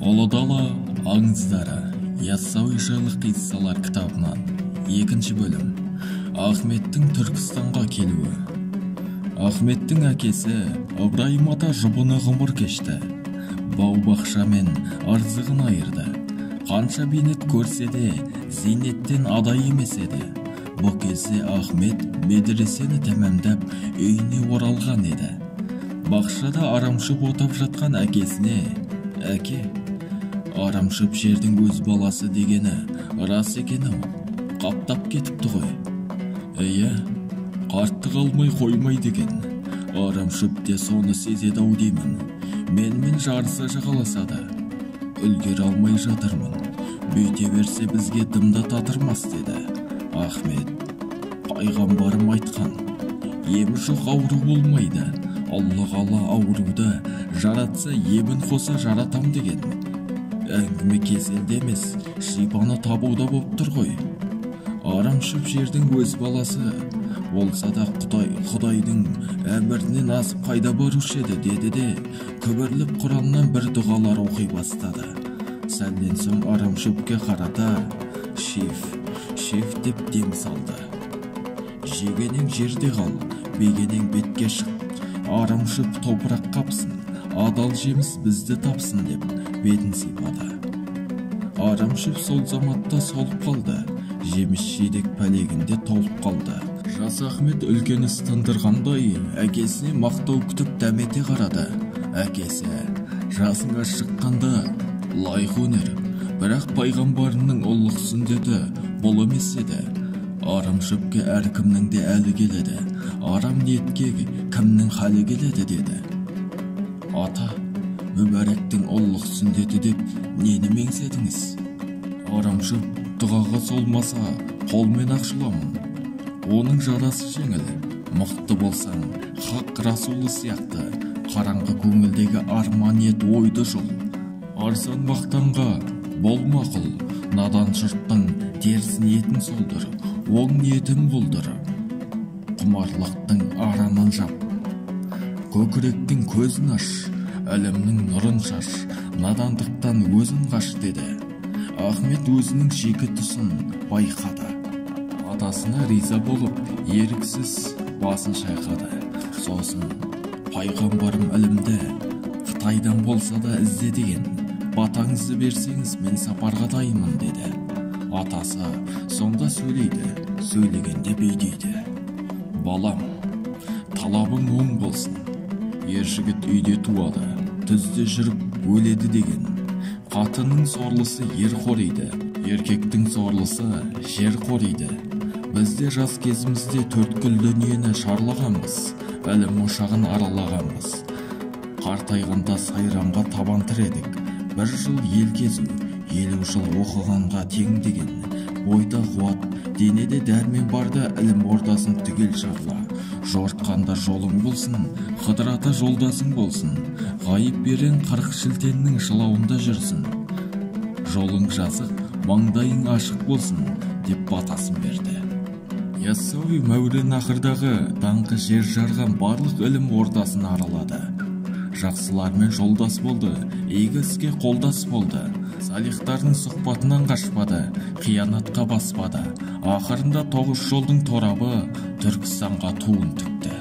Ұлы дала аңыздары Яссауи жайлы қиссалар кітабынан. Екінші бөлім. Ахметтің Түркістанға келуі. Ахметтің әкесі Ыбырайым ата жұбыны ғұмыр кешті. Бау-бақша мен ырзығын айырды. Қанша бейнет көрсе де зейнеттен адай емес еді. Бұл кезде Ахмет медресені тәмамдап үйіне оралған еді. Бақшада арамшөп отап жатқан әкесіне: "Әке, арамшөп жердің өз баласы дегені рас екен-ау, қаптап кетіпті ғой." "Иә, қарттық алмай қоймайды екен. Арамшөп те соны сезеді-ау деймін. Менімен жарыса жағаласады. Үлгере алмай жатырмын. Бүйте берсе бізге дымда татырмас" деді. Ахмет: "Пайғамбарым айтқан, емі жоқ ауру болмайды. Алла Тағала ауруды жаратса, емін қоса жаратам деген. Әңгіме кеселде емес, шипаны табуда боп тұр ғой. Арамшөп жердің өз баласы болса да Құдайдың әмірінен асып қайда барушы еді" деді де күбірлеп Құраннан бір дұғалар оқи бастады. Сәлден соң арамшөпке қарата «Шеф, шеф» деп дем салды. «Жегенең жерде қал, бегенең бетке шық. Арамшөп топырақ қапсын, адал жеміс бізді тапсын" деп бетін сипады. Арамшөп сол заматта солып қалды, жеміс жидек пәлегінде толып қалды. Жас Ахмет үлкен іс тындырғандай әкесіне мақтау күтіп дәмете қарады. Әкесі: "Жасыңа шыққанда лайық өнер, бірақ пайғамбарының ұлық сүндеті бұл емес еді. Арамшөпке әркімнің де әлі келеді, арам ниетке кімнің халі келеді" деді. "Ата, мүбәрәктің ұлық сүндеті деп нені меңзедіңіз? Арамшөп дұғаға солмаса, қолмен ақ жұламын. Оның жарасы жеңіл. Мықты болсаң, хақ расулы сияқты қараңғы көңілдегі арман ниет ойды жұл. Арзан мақтанға болма құл, надан жұрттың теріс ниетін солдыр, оң ниетін болдыр. Құмарлықтың аранын жап, көкіректің көзін аш, ілімнің нұрын шаш, надандықтан өзін қаш" деді. Ахмет өзінің шикі тұсын байқады. Атасына риза болып, еріксіз басын шайқады. Сосын: "Пайғамбарым ілімді Қытайдан болса да ізде деген. Батаңызды берсеңіз, мен сапарға дайынмын" деді. Атасы сонда сөйлейді, сөйлегенде бүй дейді: "Балам, талабың оң болсын. Ер жігіт үйде туады, түзде жүріп өледі деген. Қатынның сорлысы ер қориды, еркектің сорлысы жер қориды. Біз де жас кезімізде төрткүл дүниені шарлағанбыз, ілім ошағын аралағанбыз. Қартайғанда сайранға табан тіредік. Бір жыл ел кезу, 50 жыл оқығанға тең деген. Бойда қуат, денеде дәрмен барда ілім ордасын түгел шарла. Жортқанда жолың болсын, Қыдыр ата жолдасың болсын. Ғайып берен 40 шілтеннің жылауында жүрсін. Жолың жазық, маңдайың ашық болсын" деп батасын берді. Яссауи Мәуереннахрдағы даңқы жер жарған барлық ілім ордасын аралады. Жақсылармен жолдас болды, игі іске қолдас болды. Салихтардың сұхбатынан қашпады, қиянатқа баспады. Ақырында 9 жолдың торабы Түркістанға туын тікті.